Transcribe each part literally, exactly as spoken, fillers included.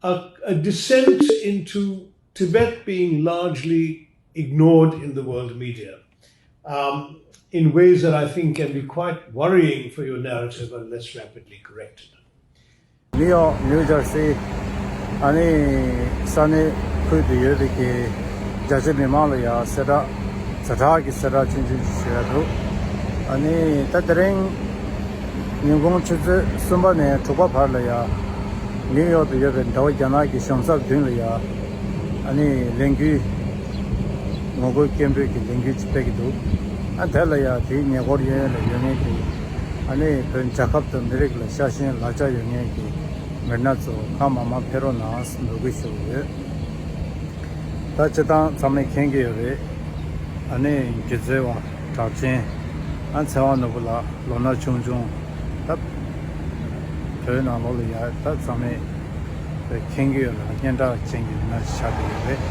a, a descent into Tibet being largely ignored in the world media, um, in ways that I think can be quite worrying for your narrative unless rapidly corrected. ནིའུ་ཡོག་ནིའུ་ཇར་སི། ཨ་ནི་ས་གནས་ཁུལ་དུ་ཡོད་པའི་གི་རྒྱ་ཆེ་མི་མང་ལ་ཡང་གསལ་བསྒྲགས་ཛ་དྲག་གི་གསལ་བསྒྲགས་ཆུང་ཆུང་ཞིག་ཞུ་ཡ་འདུག་ཨ་ནི་ད་དེ་རིང་ཉིན་གུང་ཆུ་ཚོད་གསུམ་པ་ནས་དྲུག་པ་བར་ལ་ཡང་ནིའུ་ཡོག་ཏུ་ཡོད་པའི་འབྲེལ་བ་རྒྱ་ནག་གི་གཞུང་ཚབ་མདུན་ལ་ཡང་ཨ་ནི་ལས་འགུལ་ངོ་རྒོལ་སྐད་འབོད་ཀྱི་ལས་འགུལ་ཅིག་སྤེལ་གྱི་འདུག་ཨ་དེ་ལ་ཡང་དེའི་ཉེ་འཁོར་གཡས་གཡོན་ལ་ཡོད་མཁན་གྱི་ཨ་ནི་བོད་རྒྱལ་ཁབ་དང་མི་རིགས་ལ་ཤ་ཞེན་ལག་ཆ་ཡོད་མཁན་གྱི་མི་སྣ་ཚོ་གང་མང་མང་ཕེབས་རོགས་གནང་ཟེར་འབོད་སྐུལ་ཞུ་གི་ཡོད། ད་སྤྱིར་བཏང་ཚང་མས་མཁྱེན་གྱི་ཡོད་རེད། ཨ་ནི་སྒྱུ་རྩལ་བ་གྲགས་ཅན་ཨ་ཚེ་དབང་ནོར་བུ་ལགས་ལོ་ན་ཆུང་ཆུང་ད་བོད་ནང་ལོགས་ལ་ཡ་ད་ཚང་མས་མཁྱེན་གྱི་ཡོད་རེད། སྙན་གྲགས་ཅན་གྱི་མི་སྣ་ཞིག་ཆགས་ཀྱི་ཡོད་རེད།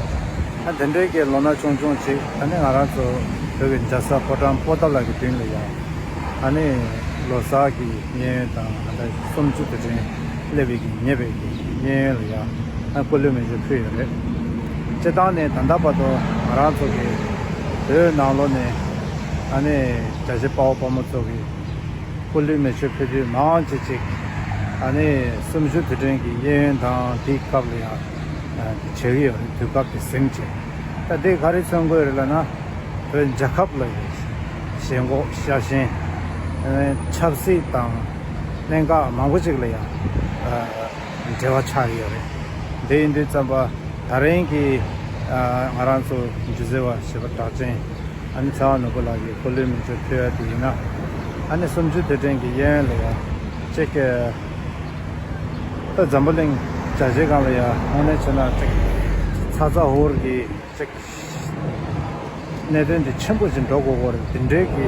ཨ་དེ་འདྲའི་གི་ལོ་ན་ཆུང་ཆུང་ཅིག་ཨ་ནི་ང་རང་ཚོ་བོད་ཀྱི་རྒྱལ་ས་ཕོ་བྲང་པོ་ཏཱ་ལ་གི་མདུན་ལ་ཡ་ཨ་ནི་ལོ་གསར་གྱི་གཡས་གཡོན་དང་ཨ་ད་གསུམ་བཅུ་དུས་དྲན་སླེབས་པའི་གི་ཉེ་བའི་གི་གཡས་གཡོན་ལ་ཡ་ཨ་སྐུ་ལུས་མེ་མཆོད་ཕུལ་ཡོད་རེད། སྤྱིར་བཏང་ནས་ད་ལྟ་བར་དུ་ང་རང་ཚོ་གི་བོད་ནང་ལོགས་ནས་ཨ་ནི་རྒྱ་ཆེ་དཔའ་བོ་དཔའ་མོ་ཚོ་གི་སྐུ་ལུས་མེ་མཆོད་ཕུལ་དུས་མང་ཆེ་ཅིག་ཨ་ནི་གསུམ་བཅུ་དུས་དྲན་གྱི་གཡས་གཡོན་དང་དེའི་སྐབས་ལ་ཡང་བྱེད་ཀྱི་ཡོད་རེད། དུས་སྐབས་དེ་ཟིན་བྱས། ད་དེ་ག་རེ་མཚོན་དགོས་རེད་ལབ་ན། བོད་རྒྱལ་ཁབ་ལ་ཞེན་ཁོག་ཤ་ཞེན། ཆབ་སྲིད་དང་གནད་འགག་མང་པོ་ཅིག་ལ་ཡང་འབྲེལ་བ་ཆགས་ཡོད་རེད། དེ་ཡིན་དུས་ཙམ་པ་ད་རིང་གི་ང་རང་ཚོ་སྒྱུ་རྩལ་བ་ཞེ་པོ་གྲགས་ཅན་ཨ་ནི་ཚེ་དབང་ནོར་བུ་ལགས་ཀྱི་སྐུ་ལུས་མེ་མཆོད་ཕུལ་ཡ་དེ་ཡིན་ན། ཨ་ནི་གསུམ་བཅུ་དུས་དྲན་གྱི་གཡས་གཡོན་ལ་ཡང་ཅིག་ད་འཛམ་བུ་གླིང་རྒྱ་ཆེའི་སྒང་ལ་ཡང་དངོས་གནས་བྱས་ན་ཅིག་ཚ་ཚ་འུར་འུར་གྱི་ཅིག་གནད་དོན་འདི་ཆེན་པོ་ཞིག་འགྲོ་དགོས་ཀྱི་རེད། དེ་འདྲའི་གི་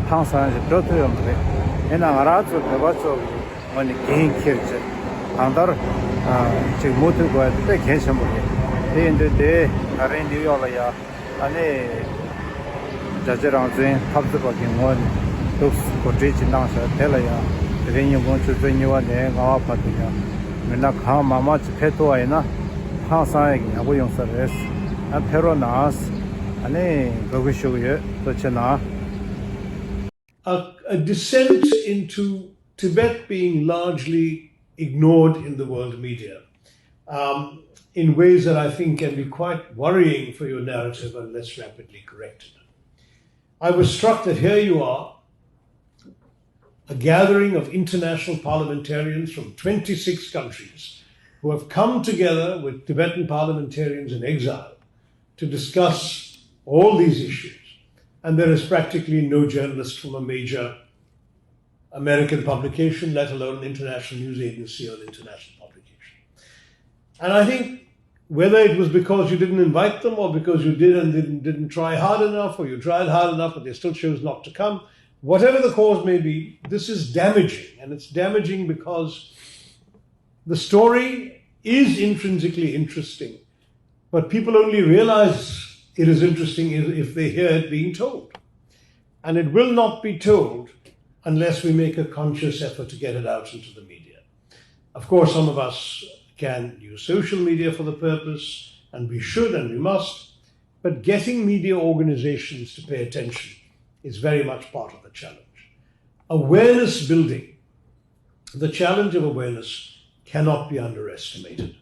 ཧང་སང་ཞིག་འགྲོ་ཐུབ་ཡོད་མ་རེད། ཡིན་ན་ང་རང་ཚོ་བོད་པ་ཚོ་གི་ངོས་ནས་འགན་འཁྱེར་བྱས་གང་ལྟར་ཅིག་མུ་མཐུད་དགོས་ཡ་དེ་དཔེ་གལ་ཆེན་པོ་རེད། དེ་ཡིན་དུས་དེ་ད་རིང་ནིའུ་ཡོག་ལ་ཡ་ཨ་ནི་རྒྱལ་གཅེས་རང་བཙན་འཐབ་རྩོད་པ་གི་ངོས་ནས་འདུག་གོ་སྒྲིག་ཅིག་གནང་ཤག་དེ་ལ་ཡང་དེ་རིང་ཉིན་གུང་ཆུ་ཚོད་གཉིས་པ་ནས་ལྔ་པ་བར་དུ་ཡང་མི་སྣ་གང་མང་མང་ཅིག་ཕེབས་ཐུབ་པ་ཡིན་ན་ཧང་སང་ཡག་གི་ཡག་པོ་ཡོང་ས་རེད། ཨ་ཕེབས་རོགས་གནང་། ཨ་ནི་འབོད་སྐུལ་ཞུ་གི་ཡོད། ཐུགས་རྗེ་གནང་། A, a descent into Tibet being largely ignored in the world media, um, in ways that I think can be quite worrying for your narrative unless rapidly corrected. I was struck that here you are, a gathering of international parliamentarians from twenty-six countries who have come together with Tibetan parliamentarians in exile to discuss all these issues. And there is practically no journalist from a major American publication, let alone an international news agency or an international publication. And I think whether it was because you didn't invite them or because you did and didn't, didn't try hard enough, or you tried hard enough but they still chose not to come, whatever the cause may be, this is damaging. And it's damaging because the story is intrinsically interesting, but people only realize it is interesting if, if they hear it being told. And it will not be told unless we make a conscious effort to get it out into the media. Of course, some of us can use social media for the purpose, and we should and we must, but getting media organizations to pay attention is very much part of the challenge. Awareness building, the challenge of awareness cannot be underestimated.